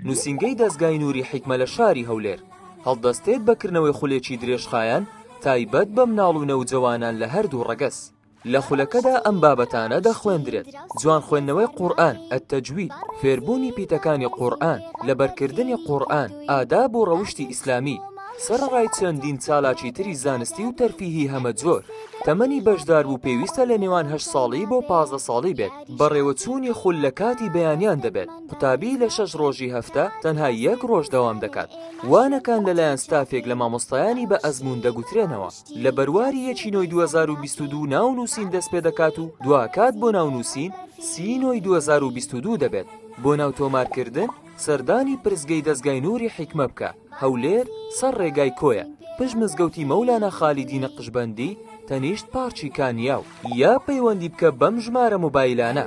نووسینگەی دەزگای نوری حیکمە لە شاری هەولێر هەڵدەستێت بە کردنەوەی خولێکی درێژخایەن تایبەت بە مناڵ و نەوجەوانان لە هەردوو ڕەگەز. لە خولەکەدا ئەم بابەتانە دەخوێندرێت، جوان خوێندنەوەی قورئان، التجوید، فێربوونی پیتەکانی قورئان، لەبەرکردنی قورئان، ئاداب و ڕەوشتی ئیسلامی، سەرەڕای چەندین چالاکی تری زانستی و تەرفیهی هەمەجۆر. تەمەنی بەشداربوو پێویستە لە نێوان هەشت ساڵی بۆ 15 ساڵی بێت، بەڕێوەچوونی خول لە کاتی بەیانیان دەبێت، قوتابی لە شەش ڕۆژی هەفتە تەنها یەک ڕۆژ دەوام دەکات. وانەکان لەلایەن ستافێک لە مامۆستایانی بە ئەزموون دەگوترێنەوە. لە بەرواری یەکی نۆی 2022 ناونووسین دەستپێدەکات و دوا کات بۆ ناونووسین سی نۆی 2022 دەبێت. بۆ ناو تۆمارکردن سەردانی پرسگەی دەزگای نوری حیکمە بکە، هەولێر، سەر ڕێگای کۆیە، پشت مزگەوتی مەولانا خالیدی نەقشبەندی، تەنیشت پارکی کانیاو. یا پەیوەندی بکە بەم ژمارە مۆبایلانە.